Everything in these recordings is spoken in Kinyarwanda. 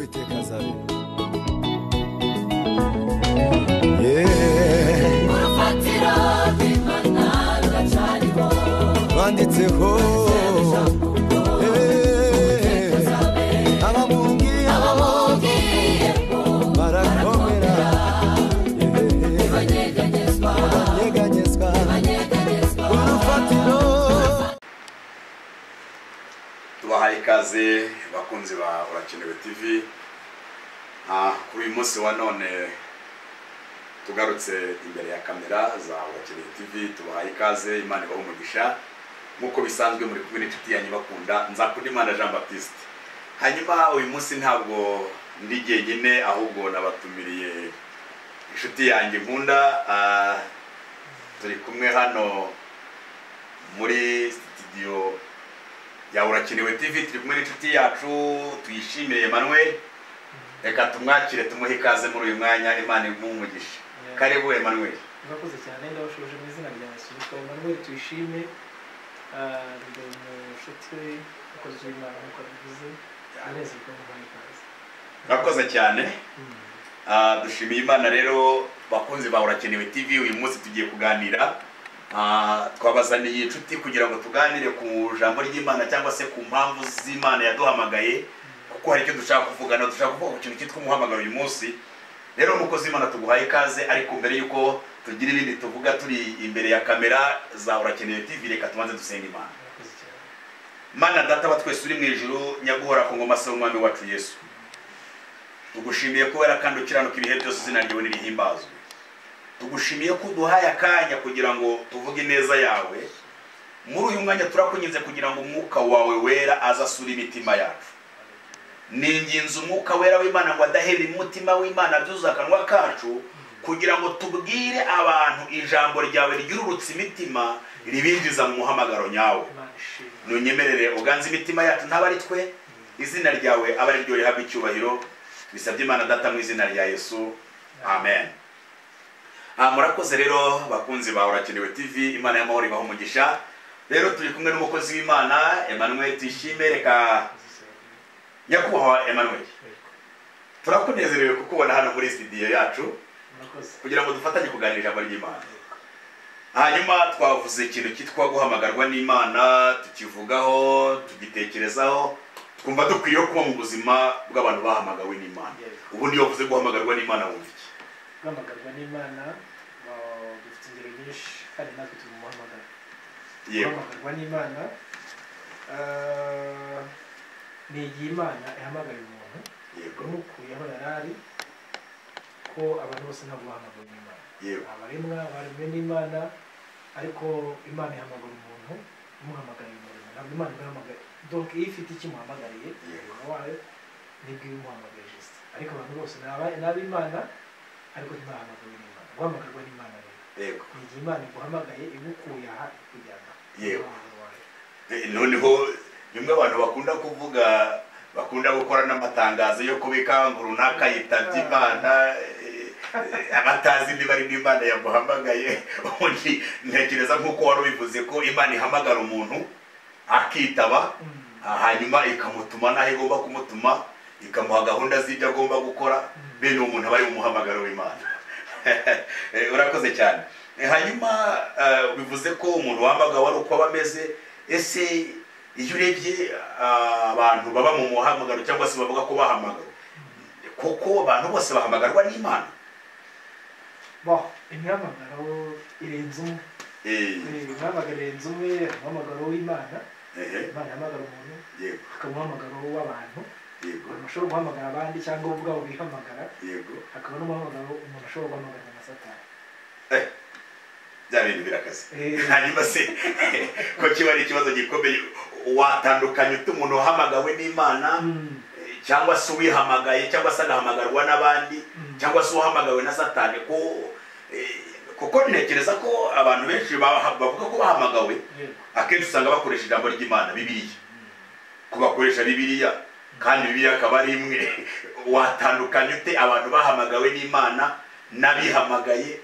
Uwiteka azabe. Urufatiro rw'Imana ruracyariho, rwanditseho abamugiyemo barakomera, ntibanyeganyezwa, banyeganyezwa ntibanyeganyezwa. Urufatiro. Tubahaye ikaze bakunzi ba Urakenewe TV. Kuri uyu munsi wa none tugarutse imbere ya kamera za Urakenewe TV, tubahaye ikaze, Imana ibahe umugisha. Nk'uko bisanzwe muri kumwe n'inshuti yanyu bakunda Nzakundimana Jean Baptiste. Hanyuma uyu munsi ntabwo ndi jyenyine, ahubwo nabatumiriye inshuti yanjye nkunda. Turi kumwe hano muri studio ya Urakenewe TV, turi kumwe n'inshuti yacu Tuyishimire Emmanuel. Reka tumwakire, tumuhe ikaze muri uyu mwanya, Imana imuhe umugisha. Karibu Emmanuel. Murakoze cyane, ndabashubije mu izina rya Yesu. Nitwa Emmanuel Tuyishime, ndi umushuti umukozi w'Imana nk'uko abivuze, anezerwa muhaye ikaze. Murakoze cyane. Dushimiye Imana rero bakunzi ba Urakenewe TV, uyu munsi tugiye kuganira. Twabazaniye inshuti kugira ngo tuganire ku jambo ry'Imana cyangwa se ku mpamvu z'Imana yaduhamagaye, kuko hari icyo dushaka kuvugana, dushaka kuvuga ku kintu cyitwa umuhamagaro uyu munsi. Rero umukozi w'Imana tuguhaye ikaze, ariko mbere yuko tugira ibindi tuvuga turi imbere ya kamera za Urakenewe TV, reka tubanze dusenga Imana. Murakoze cyane. Mana data wa twese uri mu ijuru, nyaguhora ku ngoma se w'umwami wacu Yesu, tugushimiye kubera kandi ukiranuka ibihe byose, izina ryawe nirihimbazwe. Tugushimiye ko uduhaye akanya kugira ngo tuvuge ineza yawe. Muri uyu mwanya turakunyinze kugira ngo umwuka wawe wera aze asure imitima yacu. Ninginze umwuka wera w'Imana ngo adahebe umutima w'Imana abyuzuze akanwa kacu, kugira ngo tubwire abantu ijambo ryawe ryururutse imitima, ribinjiza mu muhamagaro nyawo. Imana ishimwe. Nunyemerere uganze imitima yacu, ntaba ari twe, izina ryawe abe ari ryo rihabwa icyubahiro. Bisabye Imana data mu izina rya Yesu, amen. Murakoze rero bakunzi ba Urakenewe TV, Imana y'amahoro ibahe umugisha. Rero turi kumwe n'umukozi w'Imana Emmanuel Tuyishime. Reka Murakoze cyane. nyakubahwa Emmanuel, Yego. turakunezerewe kukubona hano muri studio yacu Murakoze. kugira ngo dufatanye kuganira ijambo ry'Imana. Yego. Hanyuma twavuze ikintu cyitwa guhamagarwa n'Imana, tukivugaho, tugitekerezaho, twumva dukwiriye kuba mu buzima bw'abantu bahamagawe n'Imana. Yego. Ubundi iyo wavuze guhamagarwa n'Imana wumva iki? Guhamagarwa n'Imana, dufite ingero nyinshi kandi natwe turi mu muhamagaro. Yego. Guhamagarwa n'Imana ni igihe Imana ihamagaye umuntu, Yego. imukuye aho yari ari, ko abantu bose ntabwo bahamagawe n'Imana. Yego. Abaremwa baremwe n'Imana, ariko Imana ihamagara umuntu imuhamagariye umurimo. Ntabwo Imana imuhamagaye, donc iyo ifite icyo imuhamagariye Yego. umurimo wayo nibwo iba imuhamagaye juste. Ariko abantu bose ni ab'Imana, ariko ntibahamagawe n'Imana. Guhamagarwa n'Imana rero Yego. ni igihe Imana iguhamagaye igukuye aha ikujyana Yego. umuhamagaro wayo. Noneho bimwe abantu bakunda kuvuga, bakunda gukora n'amatangazo yo kubika ngo runaka yitabye Imana, abatazi niba ari n'Imana yamuhamagaye. Ubundi ntekereza nk'uko wari ubivuze ko Imana ihamagara umuntu akitaba, hanyuma ikamutuma n'aho igomba kumutuma, ikamuha gahunda z'ibyo agomba gukora. Bene uwo muntu aba ari mu muhamagaro w'Imana. Urakoze cyane. Hanyuma bivuze ko umuntu wahamagawe ari uko aba ameze. Ese iyo urebye abantu baba mu muhamagaro cyangwa se bavuga ko bahamagawe, kuko abantu bose bahamagarwa n'Imana? Bon, imihamagaro irenze umwe. Imihamagaro irenze umwe, umuhamagaro w'Imana, Imana ihamagara umuntu, Yego. hakaba umuhamagaro w'abantu, Yego. abantu bashobora guhamagara abandi cyangwa bo ubwabo bihamagara, Yego. hakaba n'umuhamagaro umuntu ashobora guhamagarwa na Satani. Bya bintu birakaze. Hanyuma se ko kiba ari ikibazo gikomeye, watandukanye ute umuntu wahamagawe n'Imana cyangwa se uwihamagaye cyangwa se agahamagarwa n'abandi cyangwa se uwahamagawe na Satani? Ko kuko ntekereza ko abantu benshi bavuga ko bahamagawe, Yego. akenshi usanga bakoresha ijambo ry'Imana Bibiliya, ko bakoresha Bibiliya kandi Bibiliya akaba ari imwe. Watandukanye ute abantu bahamagawe n'Imana n'abihamagaye,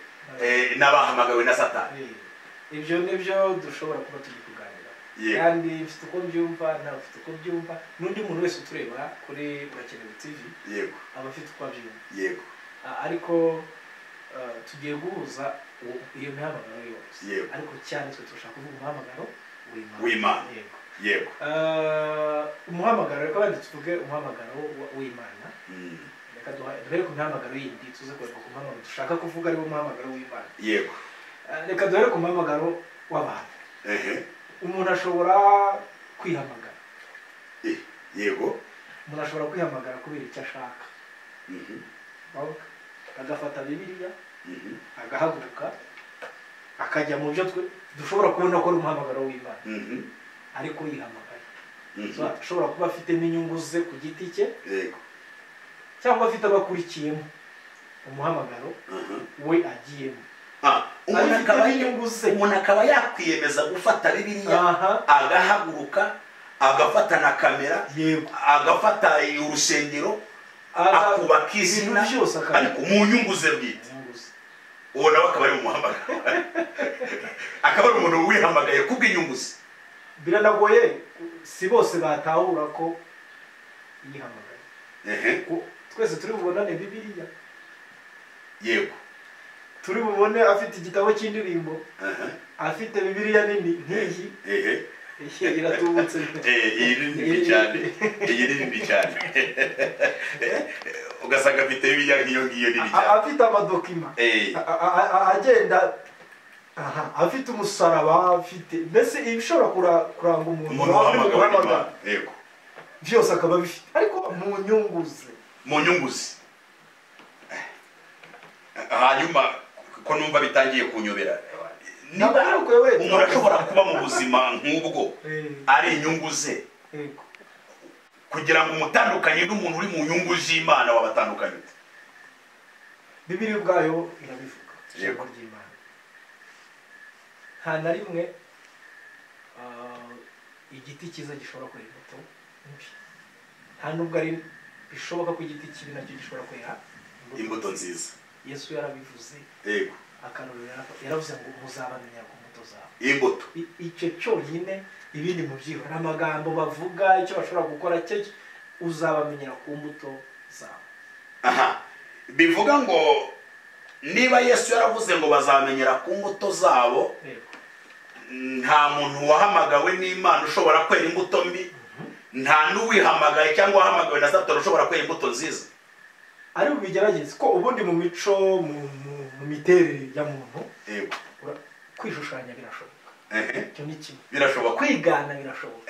n'abahamagawe na Satani? Ibyo nibyo dushobora kuba turi kuganira. Kandi mfite uko mbyumva, nawe ufite uko mbyumva, n'undi muntu wese utureba kuri Urakenewe TV yego aba afite uko abyumva. Yego. Ariko tugiye guhuza iyo mihamagaro yose. Yego. Ariko cyane twe turashaka kuvuga umuhamagaro w'Imana. Yego. Yego. Umuhamagaro, reka wenda tuvuge umuhamagaro w'Imana. Reka duhere ku mihamagaro yindi, tuze kugaruka ku muhamagaro dushaka kuvuga ariwo muhamagaro w'Imana. Yego. Reka duhere ku muhamagaro w'abantu. Umuntu ashobora kwihamagara. Yego. Umuntu ashobora kwihamagara kubera icyo ashaka. Agafata Bibiliya, agahaguruka, akajya mu byo dushobora kubona ko ari umuhamagaro w'Imana. Ariko yihamagaye. Ashobora kuba afitemo inyungu ze ku giti cye. Yego. Cyangwa afite abakurikiyemo umuhamagaro we agiyemo. Umuntu akaba yakwiyemeza gufata Bibiliya, agahaguruka, agafata na kamera, agafata urusengero, akubaka izina, ariko mu nyungu ze bwite. Uwo nawe akaba ari umuhamagaro, akaba ari umuntu wihamagaye kubw'inyungu ze. Biranagoye, si bose batahura ko yihamagaye. Twese turi bubonane Bibiliya. Yego. Turi bubone afite igitabo cy'indirimbo, afite Bibiliya nini nk'iyi. Iratubutse. Iyi nini cyane, iyi nini cyane. Ugasanga afite Bibiliya nk'iyo ngiyo nini cyane. Afite amadokima. Agenda, afite umusaraba, afite mbese ibishobora kuranga umuntu wahamagawe. Yego. Byose akaba bifite, ariko mu nyungu ze. Mu nyungu ze. Hanyuma ko numva bitangiye kunyobera, niba umuntu ashobora kuba mu buzima nk'ubwo ari inyungu ze, kugira ngo umutandukanye n'umuntu uri mu nyungu z'Imana, wabatandukanye ute? Bibiliya ubwayo irabivuga, ijambo ry'Imana. Nta na rimwe igiti cyiza gishobora kwera imbuto mbi, nta nubwo ari bishoboka ko igiti kibi nacyo gishobora kwera imbuto nziza. Yesu yarabivuze. Yego. Akarorero yaravuze ngo muzabamenya ku mbuto zabo. Imbuto. Icyo cyonyine, ibindi mu byihora amagambo bavuga, icyo bashobora gukora cyo uzabamenyera ku mbuto zabo. Aha. Bivuga ngo niba Yesu yaravuze ngo bazamenyera ku mbuto zabo, nta muntu wahamagawe n'Imana ushobora kwera imbuto mbi, nta n'uwihamagaye cyangwa wahamagawe na Satani ushobora kwera imbuto nziza. Ari ubigerageze ko ubundi mu mico, mu miterere ya muntu, yego, kwishushanya birashoboka. Icyo ni kimwe. Birashoboka. Kwigana birashoboka.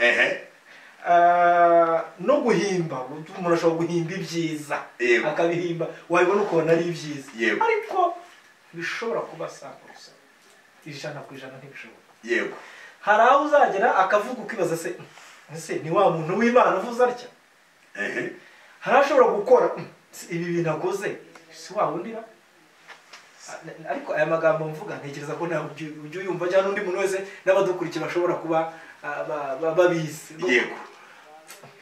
No guhimba, umuntu ashobora guhimba ibyiza, akabihimba, wabibona ukabona ari ibyiza. Ariko bishobora kuba sakurusa 100% ntibishoboka. Yego. Hari aho uzagera akavuga ukibaza se, ese ni wa muntu w'Imana uvuze atya? Hari ashobora gukora ibi bintu akoze, si wa wundira. Ariko aya magambo mvuga ntekereza ko nawe ujye uyumva cyangwa n'undi muntu wese n'abadukurikira bashobora kuba babizi. Yego.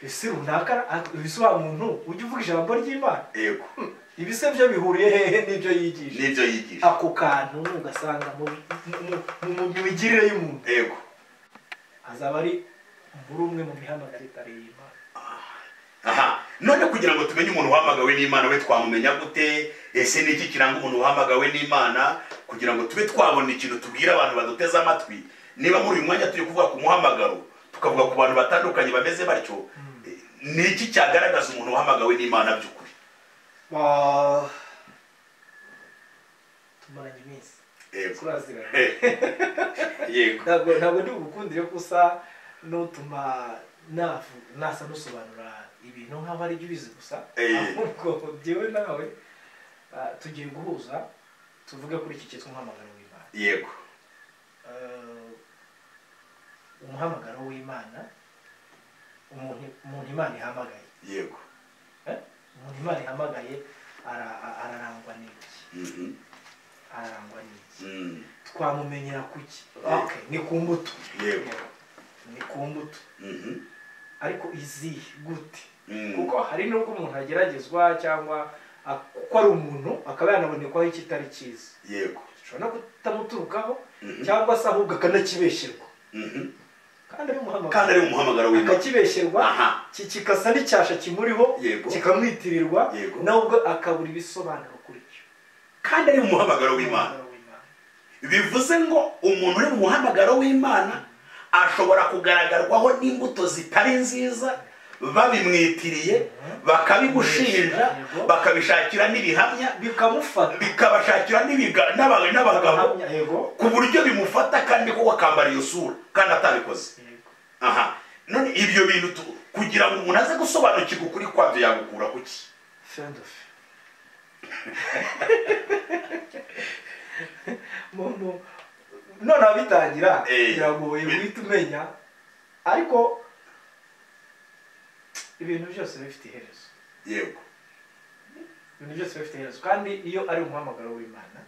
Ese runaka, ese wa muntu ujye uvuga ijambo ry'Imana. Yego. Ibise byo bihuriye hehe n'ibyo yigisha? N'ibyo yigisha. Ako kantu ugasanga mu migirire y'umuntu. Yego. Azaba ari muri umwe mu mihamagaro itari y'Imana. Aha. None kugira ngo tumenye umuntu wahamagawe n'Imana we twamumenya gute? Ese ni iki kiranga umuntu wahamagawe n'Imana kugira ngo tube twabona ikintu tubwira abantu baduteze amatwi? Niba muri uyu mwanya turi kuvuga ku muhamagaro, tukavuga ku bantu batandukanye bameze batyo, ni iki cyagaragaza umuntu wahamagawe n'Imana by'ukuri? Tumaranye iminsi. Yego. Turaziranye. Yego. Ntabwo ndi bugukundire ko usa n'utuma nasa nusobanura ibintu nk'aho ari ibyo ubizi gusa, ahubwo jyewe nawe tugiye guhuza tuvuge kuri iki cyitwa umuhamagaro w'Imana. Yego. Umuhamagaro w'Imana, umuntu Imana ihamagaye. Yego. Umuntu Imana ihamagaye ararangwa n'iki? Ararangwa n'iki? Twamumenyera kuki? Okay, ni ku mbuto. Yego. Ni ku mbuto. Ariko izihe gute? Kuko hari nubwo umuntu ageragezwa cyangwa kuko ari umuntu akaba yanabonekwaho ikitari cyiza. Yego. Ushobora no kutamuturukaho cyangwa se ahubwo akanakibesherwa. Kandi ari umuhamagaro w'Imana, akakibeshyerwa, kikasa n'icyasha kimuriho, kikamwitirirwa, nubwo akabura ibisobanuro kuri cyo, kandi ari umuhamagaro w'Imana. Bivuze ngo umuntu uri mu muhamagaro w'Imana ashobora kugaragarwaho n'imbuto zitari nziza, babimwitiriye, bakabigushinja, bakabishakira n'ibihamya, bikamufata, bikabashakira n'abagabo, ku buryo bimufata kandi ko akambara iyo sura kandi atabikoze. Aha none ibyo bintu kugira ngo umuntu aze gusobanukirwa ukuri kwabyo yagukura kuki? None abitangira biragoye guhita umenya, ariko ibintu byose bifite iherezo. Yego, ibintu byose bifite iherezo, kandi iyo ari umuhamagaro w'Imana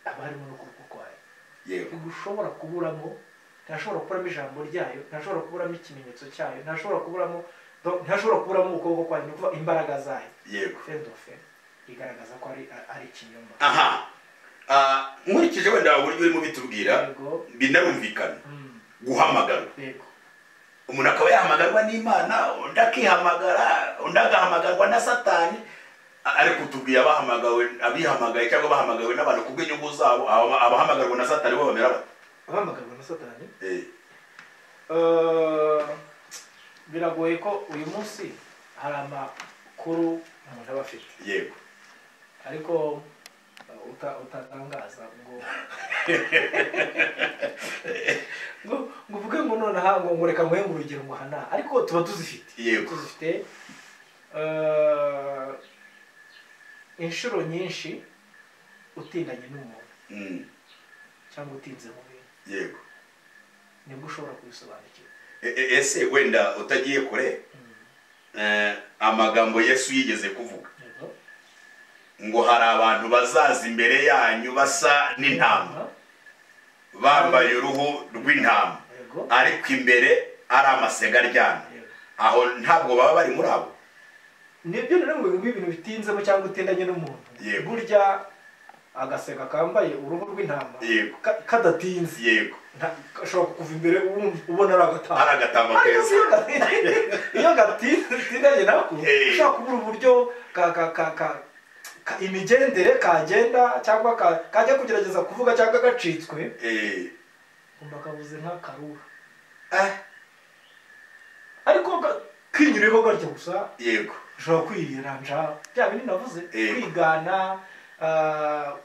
aba harimo n'ukuboko kwayo. Yego, ushobora kuburamo, ntashobora kuburamo ijambo ryayo, ntashobora kuburamo ikimenyetso cyayo, ntashobora kuburamo ukuboko kwayo, ni ukuvuga imbaraga zayo. Yego, fendofe igaragaza ko ari ikinyoma. Aha nkurikije wenda uburyo urimo bitubwira binarumvikana guhamagarwa. Yego, umuntu akaba yahamagarwa n'Imana, undi akihamagara, undi agahamagarwa na Satani. Ariko tubwiye abahamagawe, abihamagaye cyangwa bahamagawe n'abantu kubw'inyungu zabo, abahamagarwa na Satani bo bamera bate? Abahamagarwa na Satani biragoye ko uyu munsi hari amakuru umuntu aba afite. Yego, ariko utatangaza ngo ngo uvuge ngo nonaha ngo reka nguhe ngo urugero ngo hana, ariko tuba tuzifite. Yego, tuzifite inshuro nyinshi utindanye n'umuntu cyangwa utinze mu bintu. Yego, nibwo ushobora kubisobanukirwa. Ese wenda utagiye kure, amagambo Yesu yigeze kuvuga ngo hari abantu bazaza imbere yanyu basa n'intama, bambaye uruhu rw'intama, ariko imbere ari amasega aryamye, aho ntabwo baba bari muri abo. Nibyo rero ngo ibintu bitinzemo cyangwa utindanye n'umuntu, burya agasega kambaye uruhu rw'intama kadatinze, yego, ashobora kuva imbere ubona ari agatama, ari agatama keza. Iyo gatindanye nako ushobora kubura uburyo imigendere kagenda cyangwa kajya kugerageza kuvuga cyangwa gacitswe, umva kabuze nk'akarura, ariko kinyuriyeho gatyo gusa. Yego, ushobora kwiranja bya bindi navuze,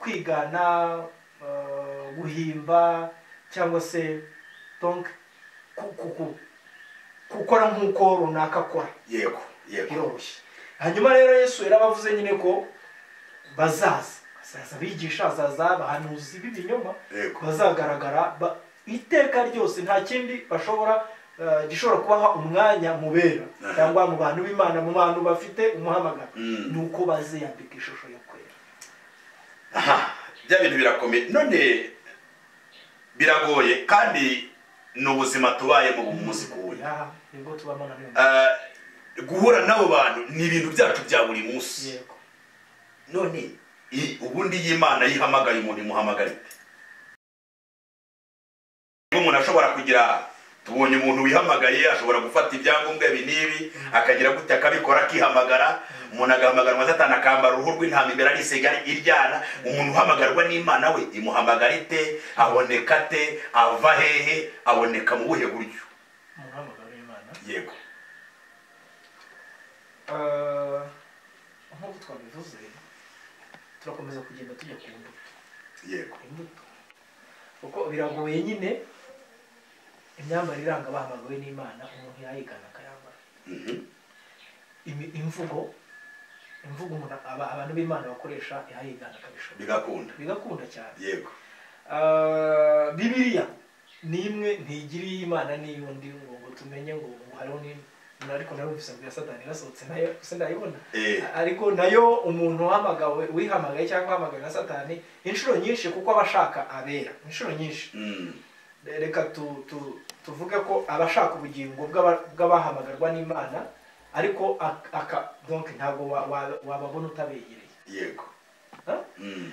kwigana, guhimba, cyangwa se donc gukora nk'uko runaka akora. Yego, yego, biroroshye. Hanyuma rero Yesu yarabavuze nyine ko bazaza bigisha, bazaza abahanuzi b'ibinyoma, bazagaragara iteka ryose, nta kindi bashobora gishobora kubaha umwanya mubera cyangwa mu bantu b'Imana, mu bantu bafite umuhamagaro, nuko baziyambika ishusho yo kwera. Aha bya bintu birakomeye, none biragoye, kandi ni ubuzima tubayemo umunsi ku wundi. Nibwo tubamo na none. Guhura n'abo bantu ni ibintu byacu bya buri munsi. Yego, none ubundi y'Imana yihamagaye umuntu imuhamagara ite? Umuntu ashobora kugira, tubonye umuntu wihamagaye ashobora gufata ibyangombwa ibi n'ibi akagira gute akabikora akihamagara. Umuntu agahamagarwa Satani akambara uruhu rw'intama imbere arisega iryana. Umuntu uhamagarwa n'Imana we imuhamagara ite? Aboneka ate? Ava hehe? Aboneka mu buhe buryo? Umuntu uhamagarwa n'Imana, yego, nk'uko twabivuze turakomeza kugenda tujya ku mbuto. Yego, imbuto, kuko biragoye nyine imyambarire iranga abahamagawe n'Imana, umuntu yayigana akayambara. Imvugo umuntu abantu b'Imana bakoresha yayigana akabishobora, bigakunda cyane. Yego, Bibiliya ni imwe, ntigiriye Imana n'iyundi ngo tumenye ngo hariho ni ariko narumvise ngo ya Satani irasohotse nayo se ndayibona, ariko nayo umuntu uhamagawe wihamagaye cyangwa uhamagawe na Satani inshuro nyinshi, kuko abashaka abera inshuro nyinshi. Reka tuvuge ko abashaka ubugingo bw'abahamagarwa n'Imana, ariko donc ntabwo wababona utabegereye. Yego,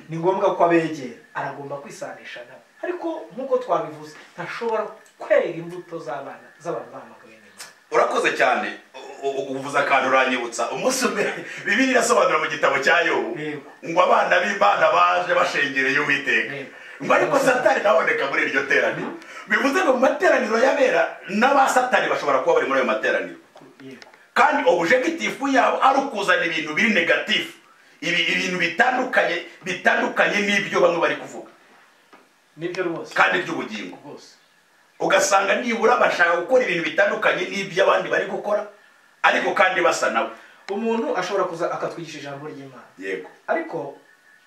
ni ngombwa ko abegera, aragomba kwisanisha nabo. Ariko nk'uko twabivuze, ntashobora kwera imbuto z'abana z'abantu bahamagawe n'Imana. Urakoze cyane. Uvuze akantu uranyibutsa. Umunsi umwe Bibiliya irasobanura mu gitabo cya Yobu ngo abana b'Imana baje bashengereye Uwiteka, ngo ariko Satani ntaboneka muri iryo teraniro. Bivuze ngo mu materaniro y'abera n'abasatani bashobora kuba bari muri ayo materaniro, kandi objectif yabo ari ukuzana ibintu biri negatif, ibintu bitandukanye n'ibyo bamwe bari kuvuga. Nibyo rwose, kandi by'ubugingo rwose. Ugasanga nibura bashaka gukora ibintu bitandukanye n'ibyo abandi bari gukora, ariko kandi basa nabo. Umuntu ashobora kuza akatwigisha ijambo ry'Imana, yego, ariko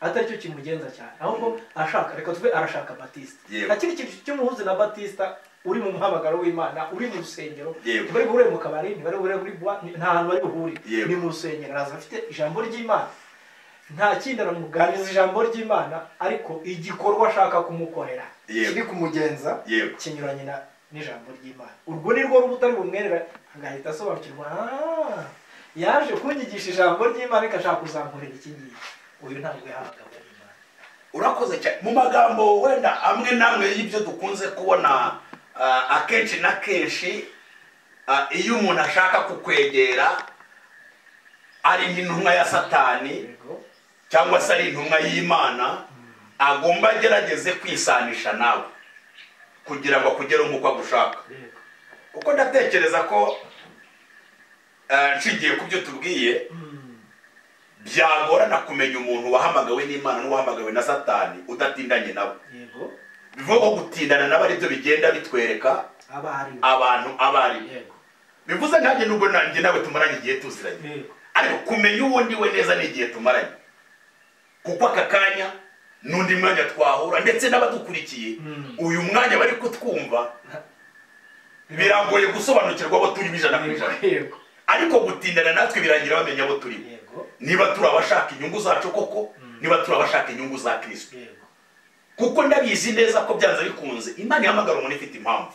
atari cyo kimugenza cyane, ahubwo ashaka, reka tuve, arashaka Batista. Nta kindi kintu cy'umuhuzi na Batista uri mu muhamagaro w'Imana, uri mu rusengero, ntibari buhure mu kabari, ntibari buhure muri boîte, nta hantu bari buhure, ni mu rusengero. Araza afite ijambo ry'Imana, nta kindi aramuganiriza ijambo ry'Imana, ariko igikorwa ashaka kumukorera kiri kumugenza kinyuranye n'ijambo ry'Imana. Urwo ni rwo rubuto ari bumwerera, agahita asobanukirwa, yaje kunyigisha ijambo ry'Imana ariko ashaka kuzankorera iki ngiki. Uyu ntabwo yahamagawe n'Imana. Urakoze cyane. Mu magambo wenda amwe namwe y'ibyo dukunze kubona akenshi na kenshi, iyo umuntu ashaka kukwegera ari nk'intumwa ya Satani cyangwa se ari intumwa y'Imana, agomba agerageze kwisanisha nawe kugira ngo akugere nk'uko agushaka. Kuko ndatekereza ko nshingiye ku byo tubwiye, byagorana kumenya umuntu wahamagawe n'Imana n'uwahamagawe na Satani udatindanye nabo. Bivuga ko gutindana nabo aribyo bigenda bitwereka abantu abari. Bivuze nkanjye nubwo nanjye nawe tumaranye igihe tuziranye, ariko kumenya uwo ndi we neza ni igihe tumaranye, kuko aka kanya n'undi mwanya twahura, ndetse n'abadukurikiye uyu mwanya bari kutwumva, birangoye gusobanukirwa abo turi 100%. Ariko gutindana natwe birangira bamenya abo turi, niba turi abashaka inyungu zacu koko, niba turi abashaka inyungu za Kristo. Kuko ndabizi neza ko byanze bikunze Imana ihamagara umuntu ifite impamvu.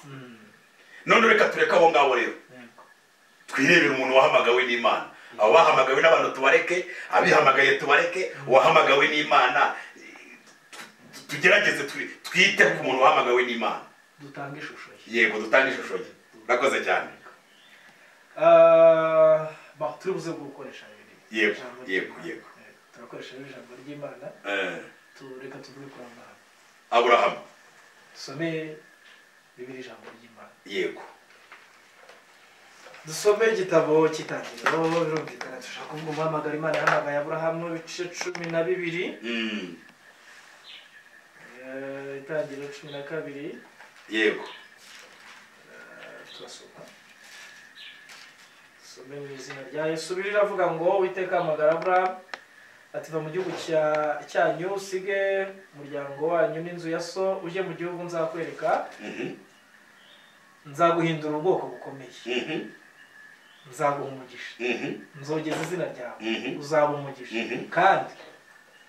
None reka tureke abo ngabo rero, twirebere umuntu wahamagawe n'Imana. Abo bahamagawe n'abantu tubareke, abihamagaye tubareke, uwahamagawe n'Imana tugerageze twite ku muntu wahamagawe n'Imana, dutange ishusho ye. Yego, dutange ishusho ye. Urakoze cyane. Turi buze gukoresha Bibiliya. Yego, yego, yego. Turakoresha ijambo ry'Imana. Reka tuvuge kuri Aburahamu. Dusome Bibiliya ijambo ry'Imana. Yego. Dusome igitabo cy'Itangiriro, birumvikana dushaka kuvuga umuhamagaro Imana yahamagaye Aburahamu, ibice 12. Itangiriro 12. Yego. Turasoma. Dusome mu izina rya Yesu. Bibiliya iravuga ngo Uwiteka ahamagara Aburahamu ati va mu gihugu cyanyu, usige umuryango wanyu n'inzu ya so, ujye mu gihugu nzakwereka. Nzaguhindura ubwoko bukomeye, nzaguha umugisha, nzogeza izina ryawe, uzaba umugisha, kandi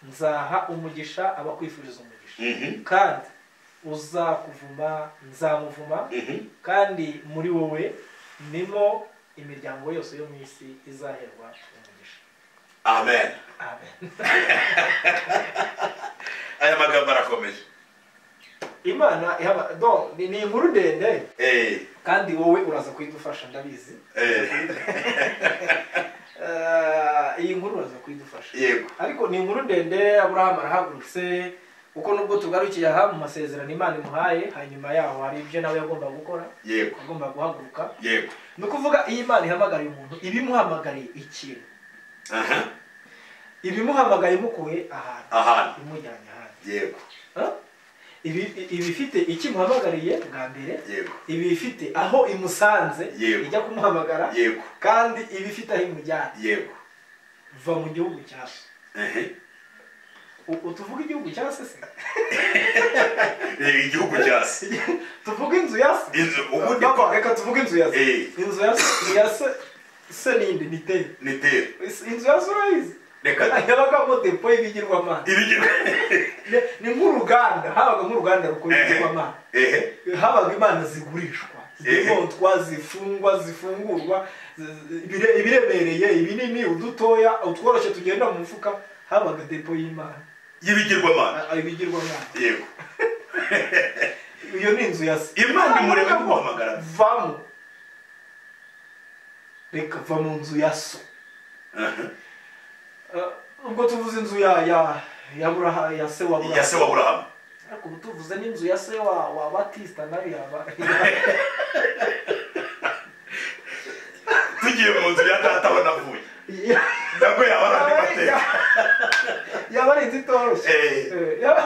nzaha umugisha abakwifuriza umugisha, kandi uzakuvuma nzamuvuma, kandi muri wowe nimo imiryango yose yo mu isi izaherwa umugisha. Amen. Amen. Aya magambo arakomeye. Imana ni inkuru ndende, kandi wowe uraza kuyidufasha, ndabizi. Iyi nkuru uraza kuyidufasha. Yego. Ariko ni inkuru ndende. Aburahamu arahagurutse, kuko nubwo tugarukiye aha mu masezerano Imana imuhaye, hanyuma yaho hari ibyo nawe yagomba gukora. Yego. Agomba guhaguruka. Yego. Ni ukuvuga iyo Imana ihamagariye umuntu, ibimuhamagariye ikintu. Ibimuhamagaye imukuye ahantu, imujyanye ahandi. Yego. Ibifite ikimuhamagariye bwa mbere, Yego, ibifite aho imusanze ijya kumuhamagara, Yego, kandi ibifite aho imujyana. Yego. Va mu gihugu cya se. Utuvuga igihugu cya se se? Igihugu cya se. Tuvuga inzu ya se. Inzu ubundi ko reka tuvuge inzu ya se. Inzu ya se, ya se se ninde ni te. Ni te. Inzu ya se urayizi? Reka yabagamo depo y'ibigirwamana. Ni nk'uruganda, habaga nk'uruganda rukora ibigirwamana. Habaga imana zigurishwa, zimontwa, zifungwa, zifungurwa, ibiremereye, ibinini, udutoya, utworoshye tugenda mu mufuka. Habaga depo y'imana y'ibigirwamana. Ibigirwamana. Yego. Iyo ni inzu ya se. Imana imureba imuhamagara. Vamo, reka va mu nzu ya so. Ubwo tuvuze inzu ya ya ya Buraha, ya se wa Burahamu, ya se wa Burahamu, ariko ubu tuvuze n'inzu ya se wa Batista nayo yaba. Tugiye mu nzu ya data aho navuye, nabwo yaba ari andi mateka, yaba ari inzu itoroshye.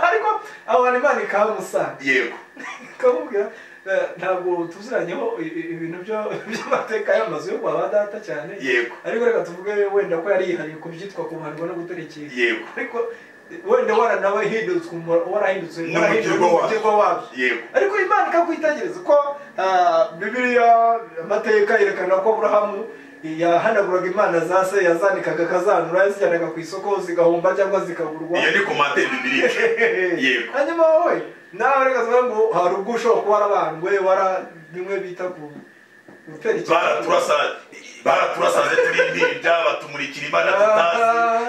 Ariko aho hantu Imana ikahamusanga. Yego. Ikamubwira, ntabwo tuziranyeho ibintu by'amateka y'amazu yo kwa ba data cyane. Yego. Ariko reka tuvuge wenda ko yari yihariye ku byitwa kubanwa no guterekera. Yego. Ariko wenda warahindutse n'umugirwa wabyo. Yego. Ariko Imana ikakwitegereza ko Bibiliya amateka yerekana ko Aburahamu yahanaguraga imana za se, yazanikaga akazanura, yazijyanaga ku isoko zigahomba cyangwa zikagurwa. Iyo ni komantere Bibiliya. Yego. Hanyuma wowe nawe reka tuvuge ngo hari ubwo ushobora kuba warabandwe, bimwe bita ku gutera Baraturasaze turi impinja, batumurikira Imana tutazi,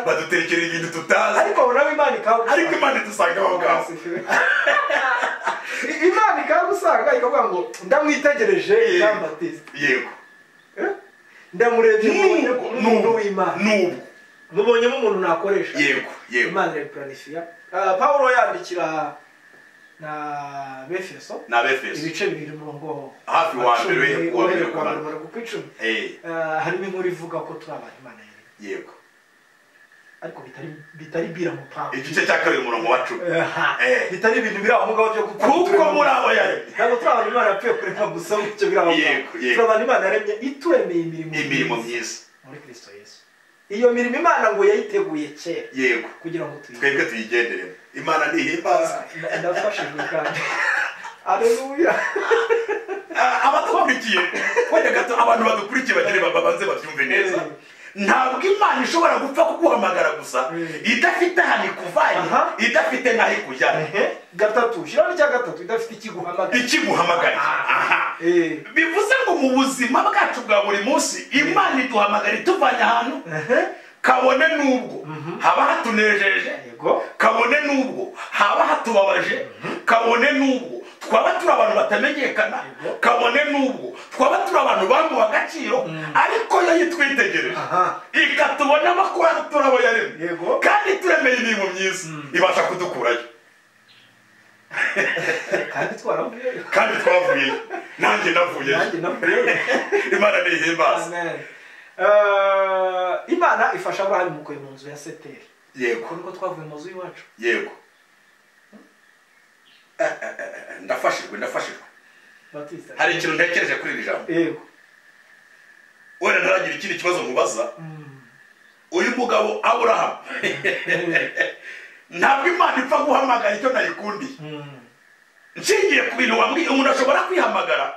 baduterekera ibintu tutazi. Ariko nawe Imana ikagusanga. Ariko Imana idusanga aho ngaho. Imana ikagusanga ikavuga ngo ndamwitegereje Jean Baptiste. Yego. Ndamurebye n'umuntu w'Imana. N'ubwo mubonyemo umuntu nakoresha. Yego, yego. Imana iraplanifia. Paulo yandikira na Befeso. Na Befeso. Ibice bibiri umurongo hafi wa mbere uhereye ku wa mbere ku 10. Harimo inkuru ivuga ko turi abantu Imana yaremye. Yego. Ariko bitari bira mu pango. Igice cya kabiri umurongo wa 10. Bitari ibintu biri aho ngaho byo gupfa. Kuko muri abo yaremye. Ntabwo turi abantu Imana yapfuye kurema gusa icyo biri aho ngaho. Turi abantu Imana yaremye ituremeye imirimo myiza muri Kristo Yesu. Iyo mirimo Imana ngo yayiteguye kera. Yego. Kugira ngo twebwe tuyigenderemo. Imana nihimbaza. Ndafashijwe kandi. Haleluya. Abadukurikiye, wenda gato abantu badukurikiye bagire babanze babyumve neza. Ntabwo Imana ishobora gupfa kuguhamagara gusa idafite ahantu ikuvanye, idafite n'aho ikujyana. Gatatu, shiraho n'icya gatatu, idafite ikiguhamagara. Ikiguhamagara. Aha. Bivuze ngo mu buzima bwacu bwa buri munsi Imana iduhamagara ituvanye ahantu, kabone n'ubwo haba hatunejeje, kabone n'ubwo haba hatubabaje, kabone n'ubwo twaba turi abantu batamenyekana, kabone n'ubwo twaba turi abantu bamuha agaciro, ariko yo yitwitegereje ikatubona amakuru turabo yaremye, kandi turemeye imirimo myiza ibasha kudukurayo. Kandi twaravuyeyo. Kandi twavuyeyo. Nanjye navuyeyo. Imana nihimbaza. Amen. Imana ifasha Aburahamu mukuye mu nzu ya Seteri. Yego. Niko twavuye mu nzu y'iwacu. Yego. Ndafashijwe. Batista. Hari ikintu ntekereje kuri iri jambo. Yego. Wenda ntaragira ikindi kibazo mubaza. Uyu mugabo Aburahamu ntabwo Imana ipfa guhamagara icyo nayikundiye. Nshingiye ku bintu wambwiye, umuntu ashobora kwihamagara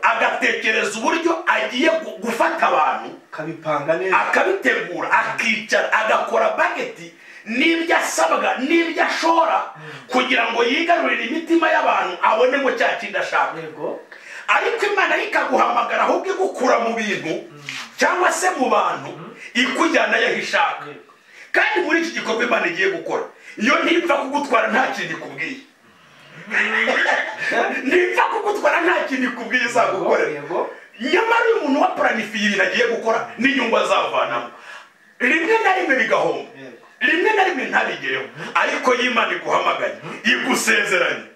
agatekereza uburyo agiye gufata abantu, akabipanga neza, akabitegura, akicara, agakora bageti n'ibyo asabwa n'ibyo ashora kugira ngo yigarurire imitima y'abantu abonemo cya kindi ashaka. Ariko Imana ikaguhamagara ahubwo igukura mu bintu cyangwa se mu bantu ikujyana aho ishaka. Kandi muri iki gikorwa Imana igiye gukora, iyo ntipfa kugutwara nta kintu ikubwiye. Ntipfa kugutwara nta kintu ikubwiye izagukorera. Nyamara uyu muntu wapuranifiye ibintu agiye gukora n'inyungu azavanamo, rimwe na rimwe bigahomba, rimwe na rimwe ntabigereho. Ariko y'Imana iguhamagaye, igusezeranye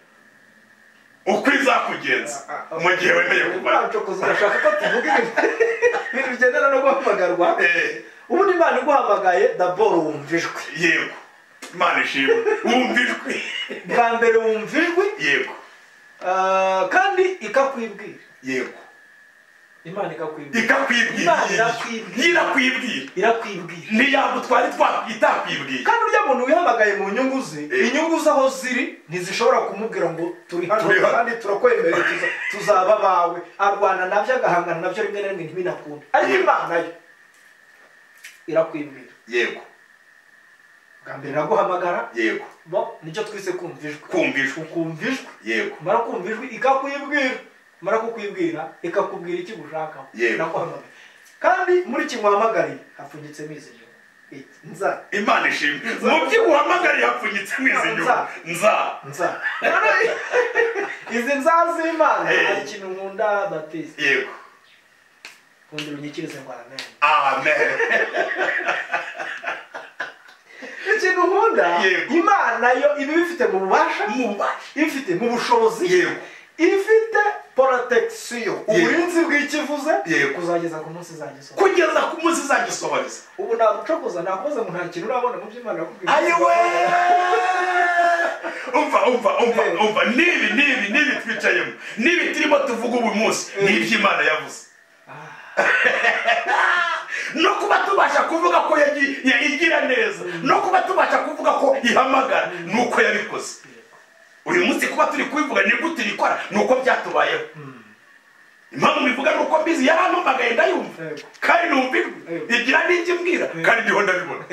uko izakugenza mu gihe wemeye kuvayo. Urashaka ko tuvuga ibintu bigendana no guhamagarwa? Ubundi Imana iguhamagaye daboro wumva ijwi. Yego. Imana ishimwe. Wumva ijwi. Bwa mbere wumva ijwi. Yego. Kandi ikakwibwira. Yego. Imana ikakwibwira. Ikakwibwira. Irakwibwira. Irakwibwira. Ntiyagutwara itakwibwira. Kandi urya muntu wihamagaye mu nyungu ze, inyungu ze aho ziri ntizishobora kumubwira ngo turi hano kandi turakwemereye tuzaba bawe. Arwana nabyo agahangana nabyo rimwe na rimwe ntibinakunde. Ariko Imana yo irakwibwira. Yego. Bwa mbere iraguhamagara. Yego. Bo nicyo twise kumva ijwi. Kumva ijwi. Ukumva ijwi. Yego. Mara kumva ijwi ikakwibwira. Mara kukwibwira ikakubwira iki gushakaho. Naguhamagara. Kandi muri kimwe wahamagariye hapfunyitsemo izi nyungu. Nza. Imana ishimwe. Mu by'iguhamagariye hapfunyitse mwizi nyuma. Nza. Nza. Izi nza z'Imana hari ikintu nkunda Baptiste. Yego. Kundira unyikirize ngo amen. Amen. Ikintu nkunda Imana yo iba ibifite mu bubasha, ifite mu bushobozi, ifite protection, uburinzi bw'ikivuze kuzageza ku munsi izagisohora. Kugeza ku munsi izagisohoreza. Ubu nagucokoza nakoze mu nta kintu urabona mu by'Imana yakubwiye. Ayiwe! Umva nibi twicayemo, nibi turimo tuvuga ubu munsi, ni iby'Imana yavuze. No kuba tubasha kuvuga ko yagira neza, no kuba tubasha kuvuga ko ihamagara, nuko yabikoze. Uyu munsi kuba turi kubivuga ni gute ikora, nuko byatubayeho. Impamvu bivuga nuko mbizi, yarampamagaye ndayumva, kandi numva ijwi igira n'icyo imbwira, kandi ndiho ndabibona.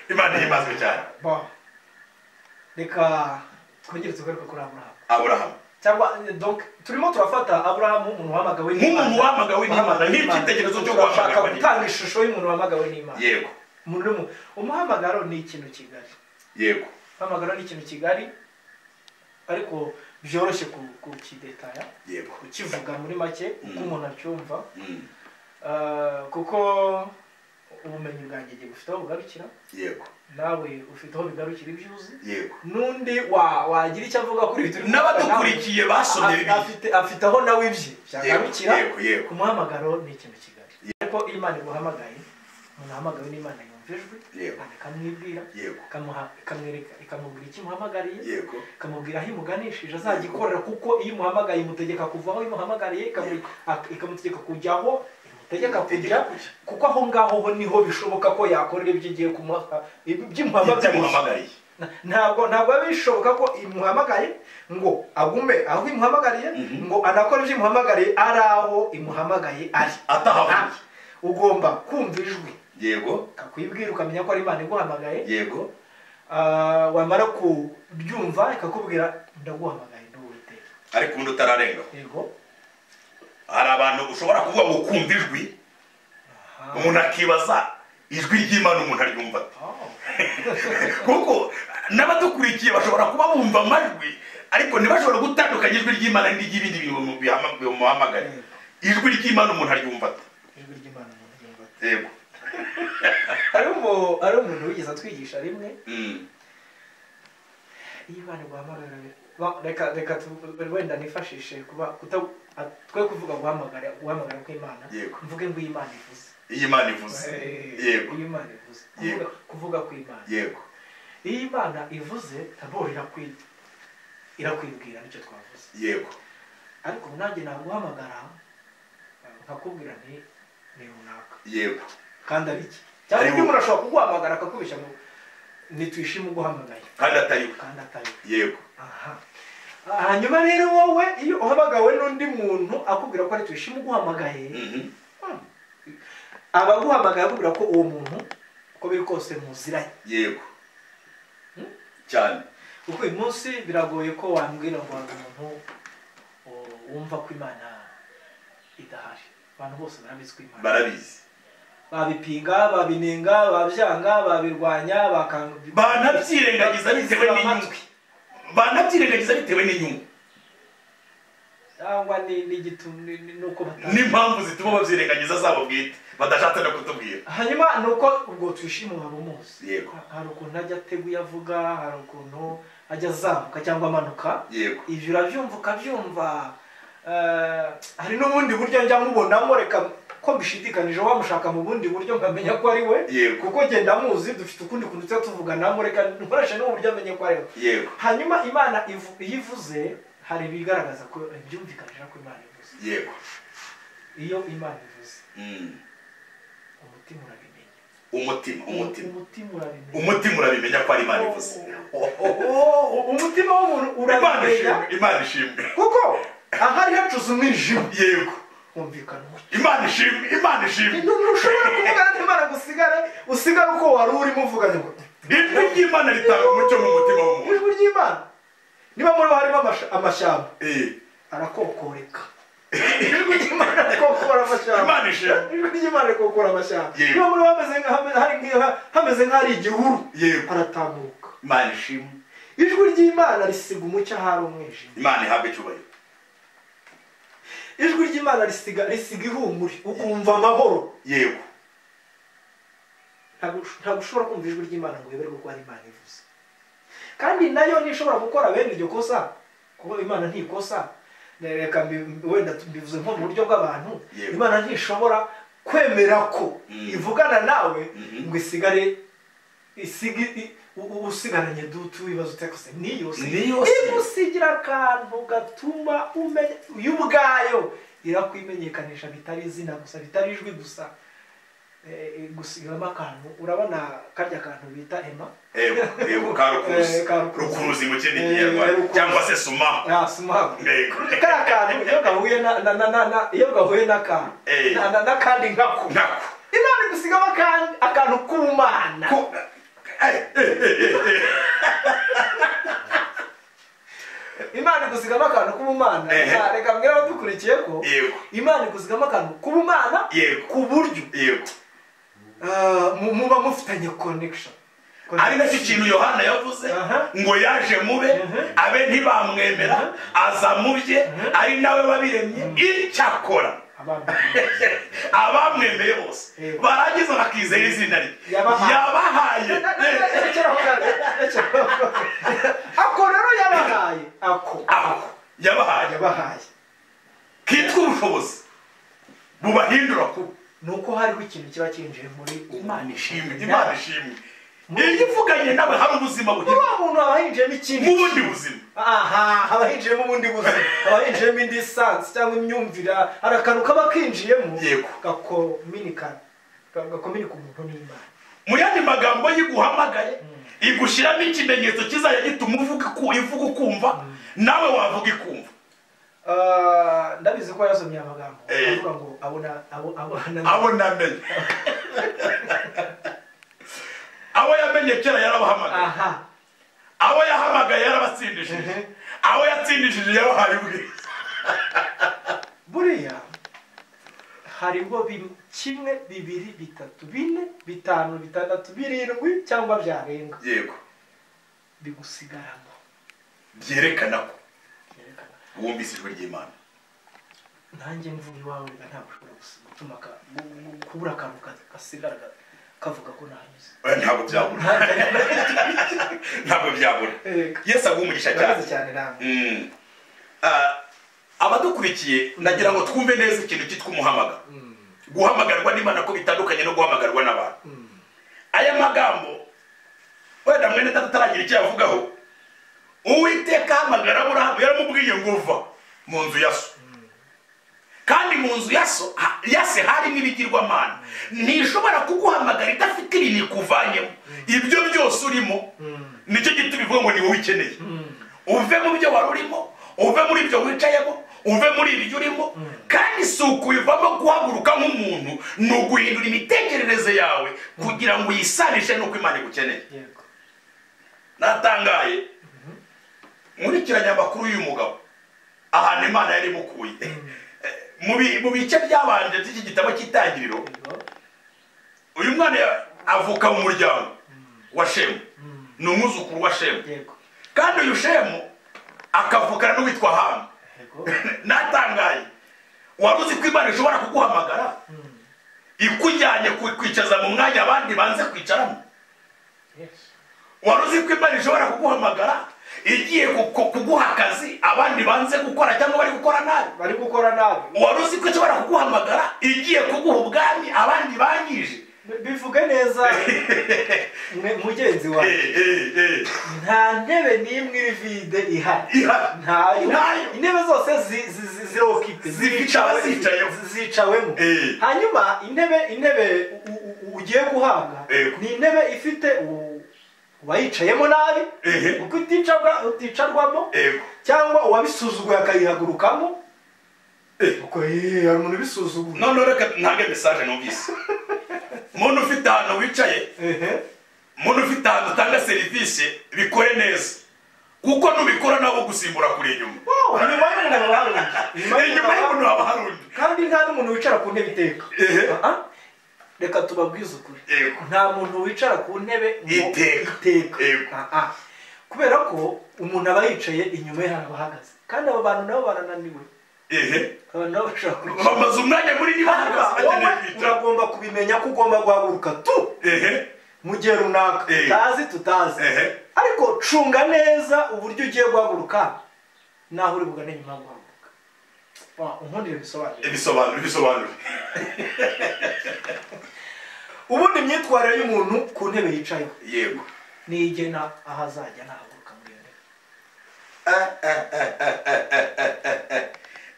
Imana ihimazwe cyane. Reka twongere tugaruke kuri Aburahamu. Cyangwa donc turimo turafata Aburahamu umuntu wahamagawe n'Imana, nk'umuntu wahamagawe n'Imana, nk'icyitegererezo cyo guhamagarwa n'Imana, gutanga ishusho y'umuntu wahamagawe n'Imana. Yego. Umuntu umuhamagaro ni ikintu kigari. Yego. Umuhamagaro ni ikintu kigari ariko byoroshye kukidetaya. Yego. Kukivuga muri make uko umuntu acyumva. Kuko ubumenyi bwanjye ngiye bufite aho bugarukira. Yego. Nawe ufite aho bigarukira ibyo uzi. Yego. N'undi wagira icyo avuga kuri ibi n'abadukurikiye basomye Bibiliya afite aho nawe ibye byagarukira. Yego. Umuhamagaro ni ikintu kigari. Ariko iyo Imana iguhamagaye, umuntu ahamagawe n'Imana yumva ijwi, ikamwibwira, ikamwereka, ikamubwira icyo imuhamagariye, ikamubwira aho imuganishije azagikorera, kuko iyo imuhamagaye imutegeka kuva aho imuhamagariye, ikamutegeka kujya aho imutegeka kujya, kuko aho ngaho ho niho bishoboka ko yakorera ibyo igiye kumuha, ibyo imuhamagariye. Ntabwo bishoboka ko imuhamagaye ngo agume aho imuhamagariye, ngo anakore ibyo imuhamagariye ari aho imuhamagaye ari atahavuye. Ugomba kumva ijwi. Yego. Kakwibwira ukamenya ko ari Imana iguhamagaye. Yego. Wamara kubyumva ikakubwira ndaguhamagaye ndi Uwiteka. Ariko undi utararenga. Yego. Hari abantu ushobora kuvuga ngo kumva ijwi, umuntu akibaza ijwi ry'Imana umuntu aryumva ate? Kuko n'abadukurikiye bashobora kuba bumva amajwi ariko ntibashobora gutandukanya ijwi ry'Imana n'iry'ibindi bintu bimuhamagara. Ijwi ry'Imana umuntu aryumva ate? Ijwi ry'Imana umuntu aryumva ate? Yego. Hari umuntu wigeze atwigisha rimwe. Iyo Imana iguhamagara, reka wenda nifashishe kuba twe kuvuga guhamagara kw'Imana, mvuge ngo Imana ivuze. Iyo Imana ivuze. Yego. Iyo Imana ivuze. Kuvuga kw'Imana. Yego. Iyo Imana ivuze tabori irakwibwira nicyo twavuze. Yego. Ariko nanjye naguhamagara nkakubwira nti ni runaka. Yego. Kandi ari iki? Cyangwa undi muntu ashobora kuguhamagara akakubeshya ngo nitwishime uguhamagaye. Kandi atari we. Kandi atari we. Yego. Aha. Hanyuma rero wowe iyo uhamagawe n'undi muntu akubwira ko ari twishime uguhamagaye, abaguhamagaye akubwira ko uwo muntu uko biri kose muziranye. Yego. Cyane. Kuko uyu munsi biragoye ko wambwira ngo hari umuntu wumva ko Imana idahari. Abantu bose barabizi ko Imana. Barabizi. Babipinga, babinenga, babyanga, babirwanya, bakanga, banabyirengagiza bitewe n'inyungu. Banabyirengagiza bitewe n'inyungu. Cyangwa nuko n'impamvu zituma babyirengagiza zabo bwite badashatse no kutubwira. Hanyuma nuko ubwo twishima waba umuzi. Yego. Hari ukuntu ajya ateguye avuga, hari ukuntu ajya azamuka cyangwa amanuka. Yego. Ibyo urabyumva ukabyumva. Hari n'ubundi buryo njya mubonamo, reka ko mbishidikanije wamushaka mu bundi buryo nkamenya ko ari we. Kuko genda muzi dufite ukundi kuntu tuba tuvuganamo, reka nkoreshe n'uburyo amenye ko ari we. Yego. Hanyuma Imana iyo ivuze hari ibigaragaza ko byumvikanisha ko Imana ivuze. Yego. Iyo Imana ivuze umutima urabimenya. Umutima urabimenya ko ari Imana ivuze. Umutima w'umuntu urabimenya. Imana ishimwe. Kuko ahari hacuze umwijima. Yego. Humvikana umucyo. Imana ishimwe, Imana ishimwe. Ntushobora kuvugana n'Imana ngo usigare uko wari urimo uvuganye ngo ijwi ry'Imana ritanga umucyo mu mutima w'umuntu. Ijwi ry'Imana. Niba muri harimo amashyamba, arakokoreka. Ijwi ry'Imana rikokora amashyamba. Imana ishimwe. Ijwi ry'Imana rikokora amashyamba. Yego. Niba muri hameze hameze nk'ahari igihuru, Yego. haratamuka. Imana ishimwe. Ijwi ry'Imana risiga umucyo ahari umwijima. Imana ihabwe icyubahiro. Ijwi ry'Imana risiga ihumure, ukumva amahoro. Yego. Ntabwo ushobora kumva ijwi ry'Imana ngo uyoberwe ko ari Imana ivuze. Kandi nayo ntishobora gukora bene iryo kosa, kuko Imana ntikosa. Reka wenda mbivuze nko mu buryo bw'abantu, Imana ntishobora kwemera ko ivugana nawe ngo isigare usigaranye dutu wibaza utekose. Niyo igusigira akantu gatuma umenya uyu ubwayo irakwimenyekanisha, bitari izina gusa, bitari ijwi gusa, gusigamo akantu. Urabona karya kantu bita ema, yego, karukuruzi, rukuruzi mu kindi kinyarwanda, cyangwa se suma. Suma. Kariya kantu iyo gahuye na iyo gahuye n'akandi nkako, Imana igusigamo akantu k'ubumana. Imana igusigamo akantu k'ubumana. Reka mbwira abadukurikiye ko Imana igusigamo akantu k'ubumana ku buryo muba mufitanye connection. Ari nacyo kintu Yohana yavuze ngo yaje mube abe ntibamwemera, aza mubye ari nawe wabiremye. Icyakora abamwemeye bose barangiza bakizera izina rye yabahaye. Ako rero yabahaye, ako yabahaye kitwa ubushobozi bubahindura kuba. Nuko hariho ikintu kiba kinjiye muri Imana ishimwe. Imana ishimwe. Iyo uvuganye nawe hari ubuzima buhinduka. Uwo muntu aba yinjiyemo ikindi ubundi buzima. Aha, aba yinjiyemo ubundi buzima, aba yinjiyemo indi sansi cyangwa imyumvire. Hari akantu kaba kinjiyemo gakominikana, gakominika umuntu n'Imana. Mu yandi magambo, yiguhamagaye igushyiramo ikimenyetso kizajya gituma uvuga ivuga ukumva, nawe wavuga ikumva. Ndabizi ko yasomye amagambo avuga ngo abona amenye. Abo yamenye kera yarabahamagaye, abo yahamagaye yarabatsindishije, abo yatsindishije yabahaye ubwiza. Buriya hariho kimwe, bibiri, bitatu, bine, bitanu, bitandatu, birindwi cyangwa byarenga. Yego. Bigusigaramo byerekana ko wumvise ijwi ry'Imana. Nanjye mvuye iwawe ntabwo ushobora gutuma kubura akantu gasigara kavuga ko nahanyuze. Ntabwo byabura. Ntabwo byabura. Yesu aguhe umugisha cyane. Abadukurikiye ndagira ngo twumve neza ikintu cyitwa umuhamagaro. Guhamagarwa n'Imana ko bitandukanye no guhamagarwa n'abantu. Aya magambo wenda mwene data ataragira icyo yavugaho, Uwiteka ahamagara Aburahamu yaramubwiye ngo uva mu nzu ya so. Kandi mu nzu ya so yase harimo ibigirwamana. Ntishobora kuguhamagara idafite ibintu ikuvanyemo. Ibyo byose urimo nicyo gituma ivuga ngo ni wowe ukeneye. Uve mu byo wari urimo, uve muri ibyo wicayemo, uve muri ibyo urimo. Kandi si ukubivamo guhaguruka nk'umuntu, ni uguhindura imitekerereze yawe kugira ngo uyisanishe n'uko Imana igukeneye. Natangaye nkurikiranye amakuru y'uyu mugabo, ahantu Imana yari imukuye. Mu bice byabanje by'iki gitabo cy'itangiriro, uyu mwana avuka mu muryango wa Shemu, ni umwuzukuru wa Shemu. Kandi uyu Shemu akavukana n'uwitwa Hamu. Natangaye. Wari uzi ko Imana ishobora kuguhamagara ikujyanye kwicaza mu mwanya abandi banze kwicaramo? Wari uzi ko Imana ishobora kuguhamagara igiye kuguha akazi abandi banze gukora cyangwa bari gukora nabi? Bari gukora nabi. Wari uzi ko ishobora kuguhamagara igiye kuguha ubwami abandi bangije? Bivuge neza mugenzi wawe. Nta ntebe n'imwe iri vide ihari. Ntayo. Intebe zose zirokipe, zicawemo. Hanyuma intebe ugiye guhabwa ni intebe ifite uwayicayemo nabi, kuko uticarwamo, cyangwa uwabisuzuguye akayihagurukamo. Uko hari umuntu ubisuzuguye. None reka ntange message numvise. Muntu ufite ahantu wicaye, muntu ufite ahantu utanga serivisi, bikore neza. Kuko nubikora nabo gusimbura kuri inyuma. Inyuma y'umuntu haba hari undi. Inyuma y'umuntu haba hari undi. Kandi nta n'umuntu wicara ku ntebe iteka. Reka tubabwize ukuri. Nta muntu wicara ku ntebe iteka. Iteka. Kubera ko umuntu aba yicaye inyuma ye hari abahagaze. Kandi abo bantu nabo barananiwe. Abantu nabo bashaka kwicara. Bamaze umwanya munini bahagaze bakeneye kwicara. Uragomba kubimenya ko ugomba guhaguruka tu. Mu gihe runaka tutazi tutazi. Ariko cunga neza uburyo ugiye guhaguruka naho uri bugane nyuma yo guhaguruka. Unkundire bisobanure. Ibisobanuro. Ubundi imyitwarire y'umuntu ku ntebe yicayeho. Yego. Nigena aho azajya nahaguruka muri iyo ntebe.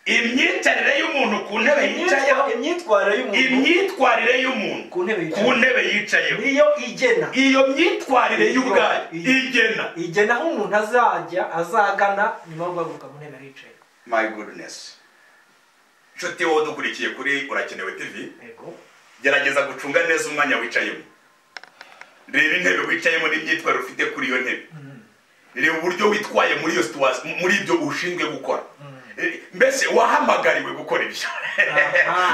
Imyicarire y'umuntu ku ntebe yicayeho. Imyitwarire y'umuntu ku ntebe yicayeho. Niyo igena. Iyo myitwarire y'ubwayo igena. Igena aho umuntu azajya azagana nyuma yo guhaguruka mu ntebe yicayeho. My goodness. Nshuti wowe dukurikiye kuri Urakenewe TV. Yego. Gerageza gucunga neza umwanya wicayemo. Reba intebe wicayemo n'imyitwarire ufite kuri iyo ntebe. Reba uburyo witwaye muri iyo situation, muri ibyo ushinzwe gukora. Mbese wahamagariwe gukora ibyo.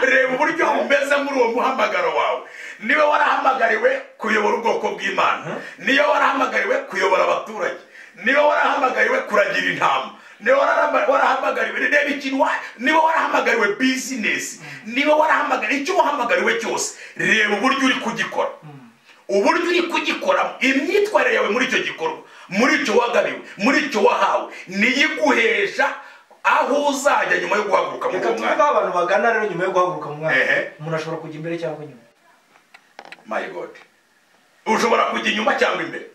Reba uburyo umeze muri uwo muhamagaro wawe. Niba warahamagariwe kuyobora ubwoko bw'Imana, niba warahamagariwe kuyobora abaturage, niba warahamagariwe kuragira intama, niba warahamagariwe reba ikintu, niba warahamagariwe business, niba warahamagariwe icyo wahamagariwe cyose, reba uburyo uri kugikora. Uburyo uri kugikora, imyitwarire yawe muri icyo gikorwa, muri icyo wagabiwe, muri icyo wahawe, niyiguhesha aho uzajya nyuma yo guhaguruka mu mwanya. Reka abantu bagana rero nyuma yo guhaguruka mu mwanya. Umuntu ashobora kujya imbere cyangwa inyuma. My God. Ushobora kujya inyuma cyangwa imbere.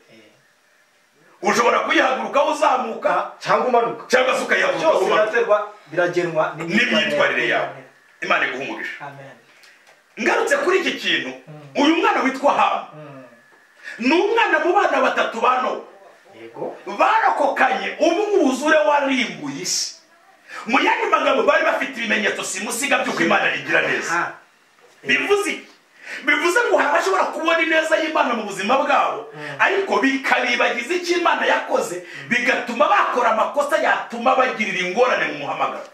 Ushobora kuyihaguruka uzamuka cyangwa umanuka. Cyangwa se ukayihaguruka umanuka. Byose biraterwa biragenwa n'imyitwarire yawe. Imana iguhe umugisha. Amen. Ngarutse kuri iki kintu, uyu mwana witwa Hamu ni umwana mu bana batatu ba Nowa. Yego. Barokokanye umwuzure warimbuye isi. Mu yandi magambo bari bafite ibimenyetso simusiga by'uko Imana igira neza. Bivuze iki? Bivuze ngo hari abashobora kubona ineza y'Imana mu buzima bwabo, ariko bikabibagiza icyo Imana yakoze, bigatuma bakora amakosa yatuma bagirira ingorane mu muhamagaro.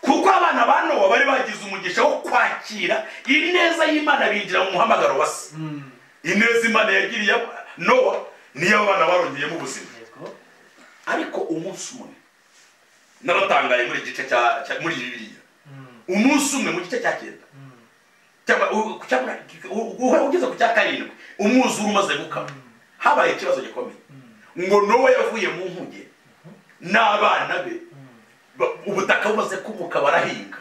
Kuko abana ba Nowa bari bagize umugisha wo kwakira ineza y'Imana binjira mu muhamagaro wa se. Ineza Imana yagiriye Nowa niyo abana barongeyemo ubuzima. Ariko umunsi umwe naratangaye muri igice cya muri Bibiliya. Umunsi umwe mu gice cya 9. Cyangwa ugeze ku cya 7, umwuzure umaze gukama. Habaye ikibazo gikomeye. Ngo Nowa yavuye mu nkuge n'abana be, ubutaka bumaze kumuka barahinga.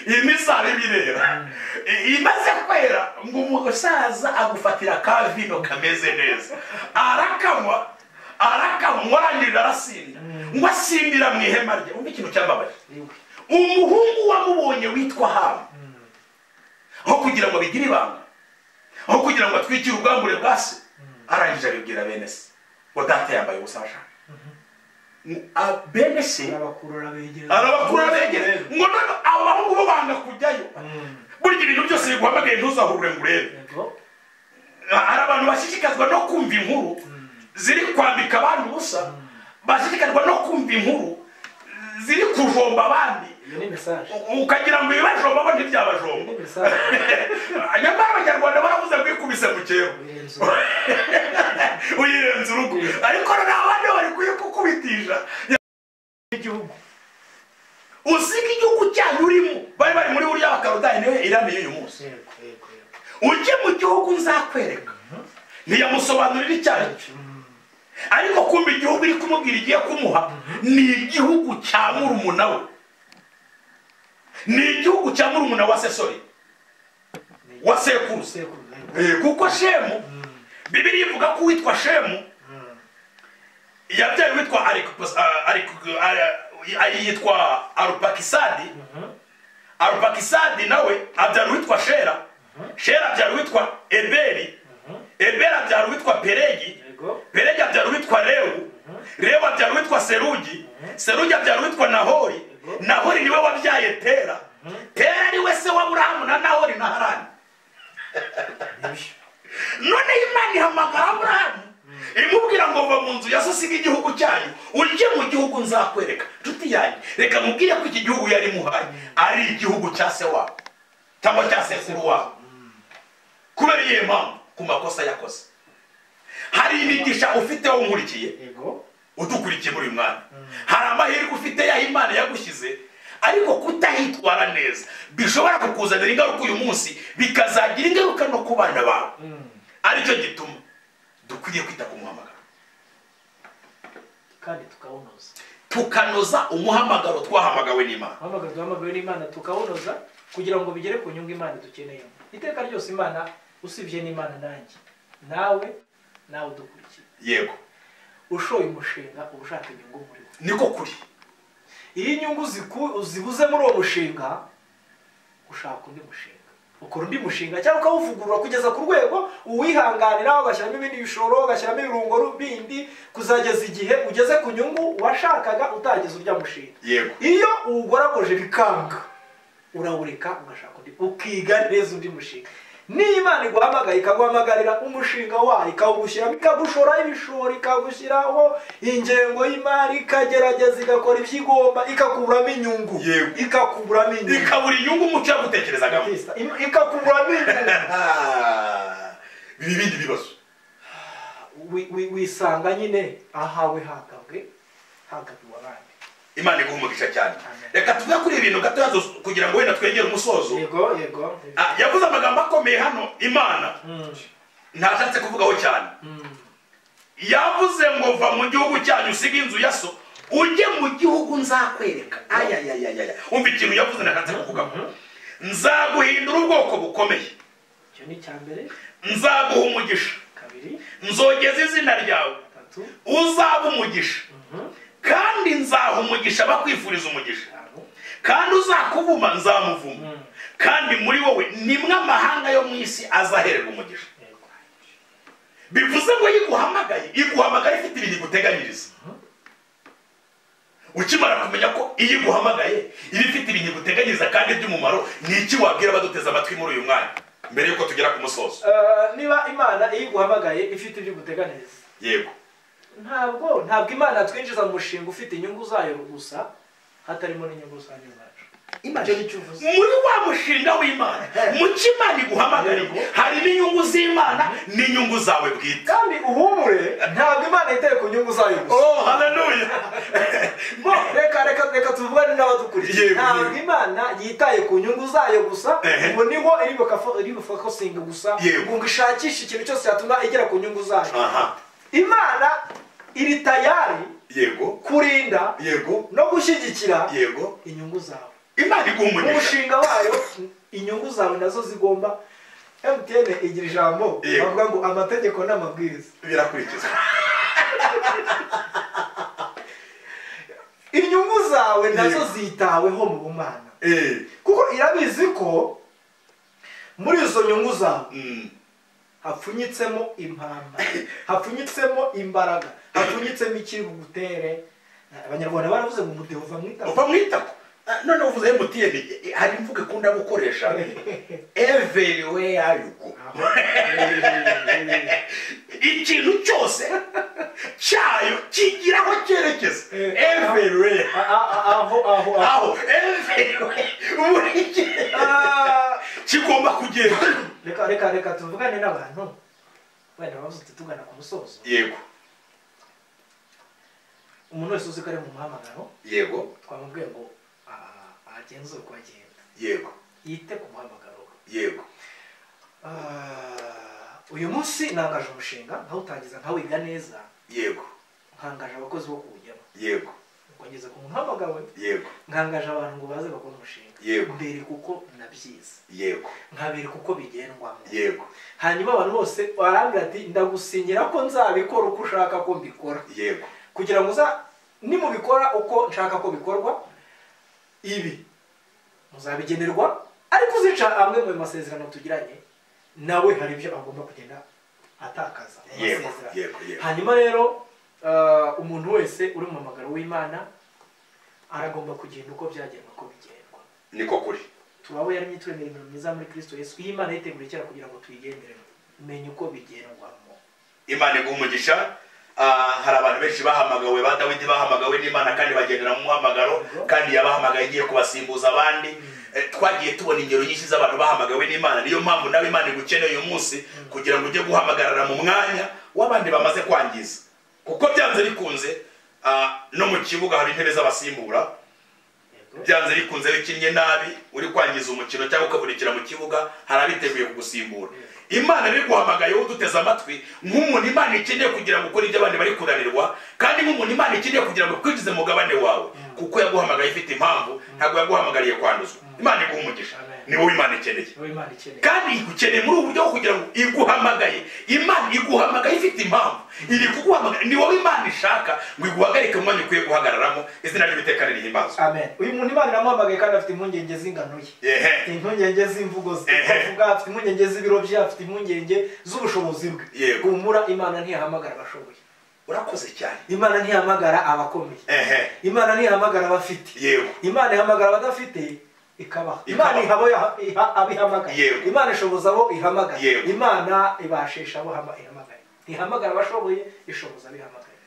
Imizabibu irera. Imaze kwera ngo umusaza agufatira ka vino kameze neza. Arakanywa, arangirira arasinda. Ngo asindira mu ihema rye. Umva ikintu cyambabaje. Umuhungu wamubonye witwa Hamu, aho kugira ngo bigire ibanga, aho kugira ngo atwikire ubwambure bwa se, arangije abibwira bene se ngo data yambaye ubusa ashaka. Bene se arabakurura begera ngo none abo bahungu bo banga kujyayo. Burya ibintu byose biguhamagaye ntuzahurure ngo urebe. Hari abantu bashishikazwa no kumva inkuru ziri kwambika abandi ubusa, bashishikazwa no kumva inkuru ziri kujomba abandi, ukagira ngo ibibajomba bo ntibyabajomba. Nyamara Abanyarwanda baravuze ngo ikubise mu cyebo uyirenza urugo, ariko noneho abandi bari kuyikukubitisha igihugu. Usiga igihugu cyanyu urimo, bari bari muri buriya Bakaludaya niyo Irani y'uyu munsi. Ujye mu gihugu nzakwereka. Ntiyamusobanurira icyo ari cyo, ariko kumva igihugu iri kumubwira igiye kumuha ni igihugu cya murumuna we. Ni igihugu cya murumuna wa Sesori, wa sekuruza. Kuko Shemu, Bibiliya ivuga ko uwitwa Shemu yabyaye witwa yitwa Arupakisadi. Arupakisadi nawe abyara uwitwa Shera. Shera abyara uwitwa Eberi. Eberi abyara uwitwa Peregi. Peregi abyara uwitwa Rewu. Rewu abyara uwitwa Serugi. Serugi abyara uwitwa Nahori. Nahori niwe wabyaye Tera. Tera niwe se wa Aburahamu na Nahori na Harani. None Imana ihamagara Aburahamu Imubwira ngo va mu nzu ya so usiga igihugu cyanyu ujye mu gihugu nzakwereka. Nshuti yanjye, reka mubwire ko iki gihugu yari muhaye ari igihugu cya se wabo cyangwa cya sekuru wabo. Kubera iyihe mpamvu? Ku makosa yakoze. Hari imigisha ufite wowe unkurikiye, udukurikiye muri uyu mwanya, hari amahirwe ufite y'aho Imana yagushyize, ariko kutahitwara neza bishobora kukuzanira ingaruka uyu munsi, bikazagira ingaruka no ku bana bawe. Aricyo gituma dukwiriye kwita ku muhamagaro kandi tukawunoza, tukanoza umuhamagaro twahamagawe n'Imana. Umuhamagaro duhamagawe n'Imana tukawunoza kugira ngo bigere ku nyungu Imana dukeneyemo. Iteka ryose Imana, usibye n'Imana nanjye nawe udukurikiye, yego, ushoye umushinga uba ushaka inyungu muri wo. Niko kuri. Iyo inyungu zibuze muri uwo mushinga, ushaka undi mushinga, ukora undi mushinga cyangwa ukawuvugurura kugeza ku rwego uwihanganira, ugashyiramo ibindi bishoro, ugashyiramo ibirungo bindi, kuzageza igihe ugeze ku nyungu washakaga utageze urya mushinga. Yego. Iyo uwugoragoje bikanga, urawureka ugashaka undi, ukiga neza undi mushinga. Niba Imana iguhamagaye ikaguhamagarira umushinga wayo, ikawugushyiramo, ikagushora ibishoro, ikagushyiraho ingengo y'imari, ikagerageza igakora ibyo igomba, ikakuburamo inyungu. Ikakuburamo inyungu, ikabura inyungu umuco yagutekerezagamo, ikakuburamo inyungu. Ibi bindi bibazo wisanga nyine ahawe hagabwe abandi. Imana iguha umugisha cyane. Reka tuve kuri ibintu gatoya kugira ngo wenda twegere umusozo. Yego, yego. Yavuze amagambo akomeye hano Imana ntashatse kuvugaho cyane. Yavuze ngo va mu gihugu cyanyu usige inzu ya so ujye mu gihugu nzakwereka. Ayayayaya. Umva ikintu yavuze ntashatse kuvugaho. Nzaguhindura ubwoko bukomeye. Icyo ni icya mbere. Nzaguha umugisha. Kabiri. Nzogeza izina ryawe. Gatatu. Uzaba umugisha. Kandi nzaha umugisha bakwifuriza umugisha, kandi uzakuvuma nzamuvuma, kandi muri wowe nimwe amahanga yo mu isi azahererwa umugisha. Bivuze ngo iguhamagaye, iguhamagaye ifite ibintu iguteganyiriza. Ukimara kumenya ko iyo iguhamagaye iba ifite ibintu iguteganyiriza kandi by'umumaro, ni iki wabwira abaduteze amatwi muri uyu mwanya mbere yuko tugera ku musozo? Niba Imana iyo iguhamagaye ifite ibyo iguteganyiriza, yego, ntabwo Imana twinjiza mu mushinga ufite inyungu zayo gusa, hatarimo n'inyungu rusange zacu. Muri wa mushinga w'Imana, mu cyo Imana iguhamagariye, harimo inyungu z'Imana n'inyungu zawe bwite. Kandi uhumure, ntabwo Imana yitaye ku nyungu zayo gusa. Oh, haleluya. Bo, reka tuvugane n'abadukurikiye. Ntabwo Imana yitaye ku nyungu zayo gusa, ngo niho iri bufocusinga gusa, ngo ishakishe ikintu cyose cyatuma igera ku nyungu zayo. Imana iri tayari, yego, kurinda, yego, no gushyigikira, yego, inyungu zawe. Imana iguha umugisha. Umushinga wayo inyungu zawe nazo zigomba. MTN igira ijambo bavuga ngo amategeko n'amabwiriza birakurikizwa. Inyungu zawe nazo zitaweho mu bumana. Kuko irabizi ko muri izo nyungu zawe hapfunyitsemo impamba, hapfunyitsemo imbaraga, hapfunyitsemo ikiri bugutere. Abanyarwanda baravuze ngo umudeho uva mwitako. Uva mwitako. None uvuze MTN, hari imvugo ikunda gukoresha everywhere you go. Ikintu cyose cyayo kigira aho cyerekeza. Everywhere. Aho everywhere. Kigomba kugenda. Reka tuvugane n'abantu wenda bavuze tugana ku musozo. Yego. Umuntu wese uzi ko ari mu muhamagaro, yego, twamubwiye ngo agenzure uko agenda, yego, yite ku muhamagaro we, yego. Uyu munsi nangaje umushinga nkawutangiza nkawiga neza, yego, nkangaje abakozi bo kuwujyamo, yego, ngeze ku muhamagaro, yego, nkangaje abantu ngo baze bakora umushinga, yego, mbere kuko nabyize, yego, nkabere kuko bigendwamo, yego. Hanyuma abantu bose barambwira ati ndagusinyira ko nzabikora uko ushaka ko mbikora, yego, kugira ngo nimubikora uko nshaka ko bikorwa, ibi muzabigenerwa. Ariko uzica amwe mu masezerano tugiranye nawe hari ibyo agomba kugenda atakaza. Yego, yego. Hanyuma rero umuntu wese uri mu muhamagaro w'Imana aragomba kugenda uko byagenwe ko bigendwa. Niko kuri. Turabo yaremye turemera imirimo myiza muri Kristo Yesu. Iyi Imana yiteguriye kera kugira ngo tuyigenderemo. Menya uko bigendwamo. Imana iguha umugisha. Hari abantu benshi bahamagawe, ba Dawidi bahamagawe n'Imana kandi bagendera mu muhamagaro, kandi yabahamagaye igiye kubasimbuza abandi. Twagiye tubona ingero nyinshi z'abantu bahamagawe n'Imana. Niyo mpamvu nawe Imana igukeneye uyu munsi kugira ngo ujye guhamagarara mu mwanya w'abandi bamaze kwangiza, kuko byanze bikunze no mu kibuga hari intebe z'abasimbura. Byanze bikunze bikinnye nabi uri kwangiza umukino cyangwa ukavunikira mu kibuga, hari abiteguye kugusimbura. Imana iri guhamagaye wowe uduteze amatwi nk'umuntu Imana ikeneye kugira ngo ukore ibyo abandi bari kunanirwa, kandi nk'umuntu Imana ikeneye kugira ngo ikwinjize mu mugabane wawe, kuko yaguhamagaye ifite impamvu, ntabwo yaguhamagariye kwanduzwa. Imana iguha umugisha. Amen. Ni wowe Imana ikeneye, Wowe Imana ikeneye, kandi igukeneye muri ubu buryo bwo kugira ngo iguhamagaye. Imana iguhamagaye ifite impamvu, iri kuguhamagara, ni wowe Imana ishaka ngo iguhagarike mu mwanya ukwiye guhagararamo. Izina ry'Uwiteka rihimbazwe. Amen. Uyu muntu Imana iramuhamagaye kandi afite impungenge z'ingano ye, afite impungenge z'imvugo ze avuga, afite impungenge z'ibiro bye, afite impungenge z'ubushobozi bwe. Humura, Imana ntihamagara abashoboye. Urakoze cyane. Imana ntihamagara abakomeye. Imana ntihamagara abafite. Imana ihamagara abadafite ikabaha. Ikabaha. Imana iha abo iha abo ihamagaye. Imana ishoboza abo ihamagaye. Imana ibashisha abo ihamagaye. Ntihamagara abashoboye, ishoboza abo ihamagaye.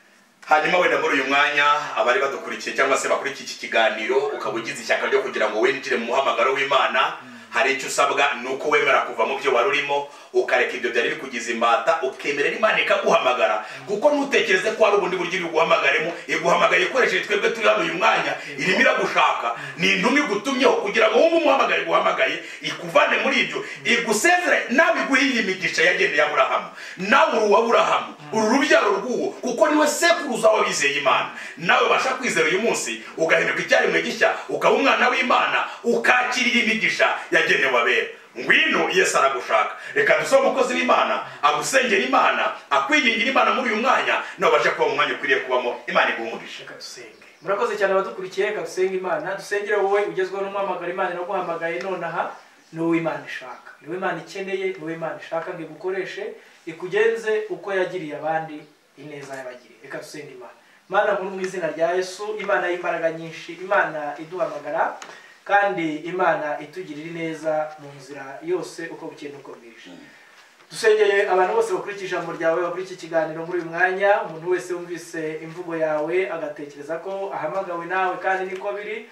Hanyuma wenda muri uyu mwanya abari badukurikiye cyangwa se bakurikiye iki kiganiro, ukaba ugize ishyaka ryo kugira ngo winjire mu muhamagaro w'Imana, hari icyo usabwa: ni uko wemera kuva mu byo wari urimo, ukareka ibyo byari bikugize imbata, ukemerera Imana ikaguhamagara. Kuko ntutekereze ko hari ubundi buryo iri buguhamagaremo. Iguhamagaye ikoresheje twebwe turi hano uyu mwanya. Irimo iragushaka, ni intumwa igutumyeho kugira ngo wumve umuhamagaro iguhamagaye, ikuvane muri ibyo, igusezere nawe, iguhe iyi migisha yagendeye Aburahamu. Nawe uri uw'Aburahamu, uru rubyaro rw'uwo, kuko niwe sekuruza w'abizeye Imana. Nawe ubasha kwizera uyu munsi ugahinduka icyaremwe gishya, ukaba umwana w'Imana, ukakira iyi migisha yagenewe abera. Ngwino, Yesu aragushaka. Reka dusome umukozi w'Imana agusengera Imana, akwingingira Imana muri uyu mwanya, nawe ubashe kuba mu mwanya ukwiriye kubamo. Imana iguhe umugisha. Reka dusenge. Murakoze cyane abadukurikiye. Reka dusenge Imana, dusengere wowe ugezweho n'umuhamagaro. Imana iraguhamagaye nonaha. Ni wowe Imana ishaka, ni wowe Imana ikeneye, ni wowe Imana ishaka ngo igukoreshe, ikugenze uko yagiriye abandi ineza yabagiriye. Reka dusenge Imana. Mana nkuru, mu izina rya Yesu, Imana y'imbaraga nyinshi, Imana iduhamagara kandi Imana itugirira neza mu nzira yose uko bukeye n'uko bwije, dusengeye abantu bose bakurikiye ijambo ryawe, bakurikiye ikiganiro muri uyu mwanya. Umuntu wese wumvise imvugo yawe agatekereza ko ahamagawe nawe kandi niko biri,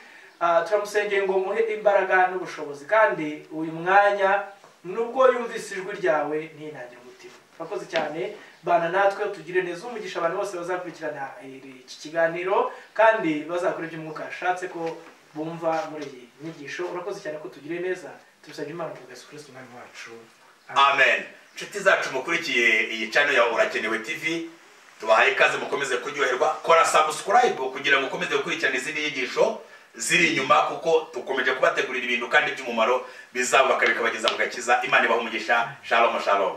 turamusengeye ngo muhe imbaraga n'ubushobozi, kandi uyu mwanya nubwo yumvise ijwi ryawe ntinangire umutima. Urakoze cyane, bana natwe, tugire neza, umugisha abantu bose bazakurikirana iki kiganiro kandi bazakora ibyo Umwuka yashatse ko bumva muri iyi nyigisho. Urakoze cyane ko tugire neza. Tubisabye Imana ku bwa Yesu Kristo Umwami wacu. Amen. Inshuti zacu mukurikiye iyi channel ya Urakenewe TV, tubahaye ikaze, mukomeze kuryoherwa. Kora subscribe kugira ngo ukomeze gukurikirana izindi nyigisho ziri inyuma, kuko dukomeje kubategurira ibintu kandi by'umumaro bizabubaka bikabageza mu gakiza. Imana ibahe umugisha. Shalom, shalom.